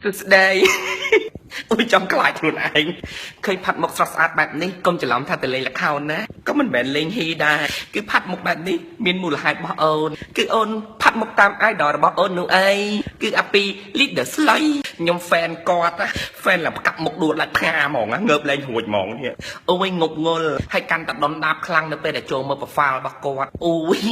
សួស្ដី អូយចង់ខ្លាចខ្លួនឯងឃើញផាត់មុខស្រស់ស្អាតបែបនេះកុំច្រឡំថាទៅលេងល្ខោនណាក៏មិនមែនលេងហ៊ីដែរគឺផាត់មុខបែបនេះមានមូលហេតុរបស់អូនគឺអូនផាត់មុខតាម idol របស់អូននោះអីគឺអាពី leader ស្លុយខ្ញុំ fan គាត់ណា fan ឡើងផ្កាប់មុខដួលដាច់ផ្ងាហ្មងណាងើបលែងរួចហ្មងនេះអូយងប់ងល់ហើយកាន់តែដុនដាបខ្លាំងនៅពេលដែលចូលមើល profile របស់គាត់អូយ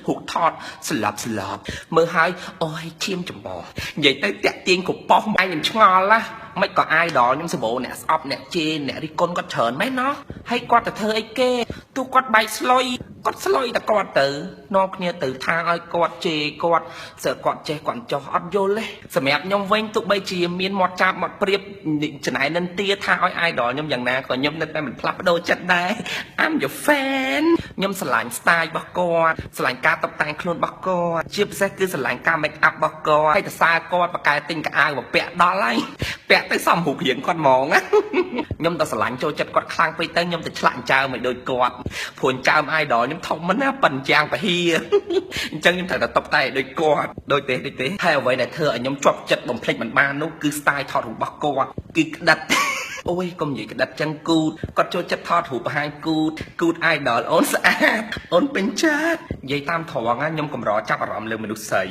រូបថតស្លាប់ស្លាប់មើលហើយអូយឈាមច្រមុះនិយាយទៅតាក់ទាញកប៉ុសឯងខ្ញុំឆ្ងល់ណាមិនក៏ idol ខ្ញុំសម្បូរអ្នកស្អប់អ្នកជេរអ្នករិះគន់គាត់ច្រើនមែនណោះហើយគាត់ទៅធ្វើអីគេទោះគាត់បែកស្លុយគាត់ស្លុយតែគាត់ទៅនាំគ្នាទៅថាឲ្យគាត់ជេរគាត់សើគាត់ចេះគាត់ចោះអត់យល់ទេសម្រាប់ខ្ញុំវិញទោះបីជាមានមាត់ចាប់មាត់ព្រៀបចំណែននិន្ទាថាឲ្យ idol ខ្ញុំយ៉ាងណាក៏ខ្ញុំនៅតែមិនផ្លាស់ប្ដូរចិត្តដែរ I'm your fan ខ្ញុំស្រឡាញ់ style របស់គាត់ស្រឡាញ់ការតុបតែងខ្លួនរបស់គាត់ជាពិសេសគឺស្រឡាញ់ការ make up របស់គាត់ហើយតសើគាត់បកកែទិញកៅអៅមកពាក់ដល់ហើយពាក់ទៅសមរូបរាងគាត់ហ្មងណាខ្ញុំទៅស្រឡាញ់ចូលចិត្តគាត់ខ្លាំងពេកទៅខ្ញុំទៅឆ្លាក់អញ្ចើមឲ្យដូចគាត់ព្រោះអញ្ចើម idol ខ្ញុំធំមិនណាប៉ិនជាងពហិអញ្ចឹងខ្ញុំត្រូវតែតុបតែងឲ្យដូចគាត់ដូចទេដូចទេហើយអ្វីដែលធ្វើឲ្យខ្ញុំជាប់ចិត្តបំភ្លេចមិនបាននោះគឺ style ថតរូបរបស់គាត់គឺក្តិត អូយកុំនិយាយក្តិតចឹងគូតគាត់ចូលចិត្តថតរូបបង្ហាញគូតគូត idol អូនស្អាតអូនពេញចិត្តនិយាយតាមត្រង់ណាខ្ញុំកម្រចាប់អារម្មណ៍លើមនុស្សស្រី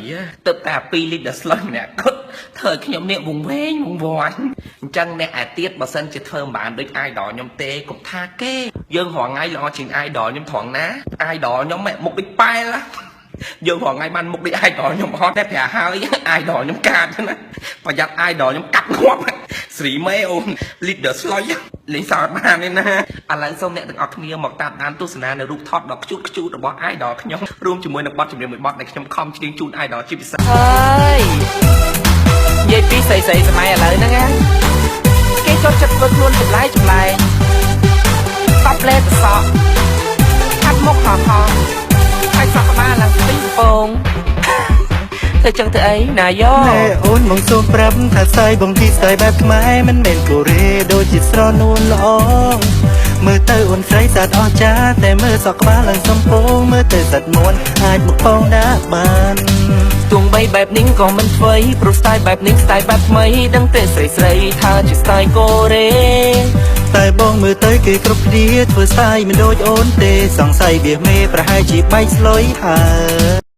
ទៅតែអាពីរ leader ស្លុយម្នាក់គាត់ធ្វើឲ្យខ្ញុំនេះវង្វេងវង្វាន់អញ្ចឹងអ្នកអាទៀតបើសិនជាធ្វើមិនបានដូច idol ខ្ញុំទេកុំថាគេយើងរាល់ថ្ងៃល្អជាង idol ខ្ញុំត្រង់ណា idol ខ្ញុំមុខដូចប៉ែលណាយើងរាល់ថ្ងៃបានមុខដូច idol ខ្ញុំអត់តែប្រាហើយ idol ខ្ញុំកាចណាប្រយ័ត្ន idol ខ្ញុំកាប់ងាប់ស្រីមេអូន leader ស្លុយលេងសើចបានទេណាឥឡូវសូមអ្នកទាំងអស់គ្នាមកតាមដានទស្សនានៅរូបថតដ៏ខ្ជូតខ្ជូតរបស់ idol ខ្ញុំរួមជាមួយនឹងបទចម្រៀងមួយបទដែលខ្ញុំខំច្រៀងជូន idol ជាពិសេស ហើយនិយាយពីស្រីស្រីសម័យឥឡូវហ្នឹងណាគេចូលចិត្តធ្វើខ្លួនចម្លែកចម្លែកតបលេតសក់ហាត់មុខហោះហោះហើយសក់ក្បាលឡើងពីងពងធ្វើចឹងទៅអីណាយោ ណែអូនមកសូមប្រាប់ថាស្ទាយបងទីស្ទាយបែបខ្មែរមិនមែនកូរ៉េដូចជាស្រនួនល្អមើលទៅអូនស្រីស្អាតអស្ចារ្យតែមើលសក់ក្បាលឡើងសំពងមើលទៅសត្វមួនអាចមកផងដាក់បាន ទងបីបែបនេះក៏មិនធ្វើព្រោះ style បែបនេះ style បែបថ្មីដឹងទេស្រីស្រីថាជា style កូរ៉េ តែបងមើលទៅគេគ្រប់គ្នាធ្វើស្ទាយមិនដូចអូនទេសង្ស័យវាមេប្រហែលជាបែកស្លុយហើ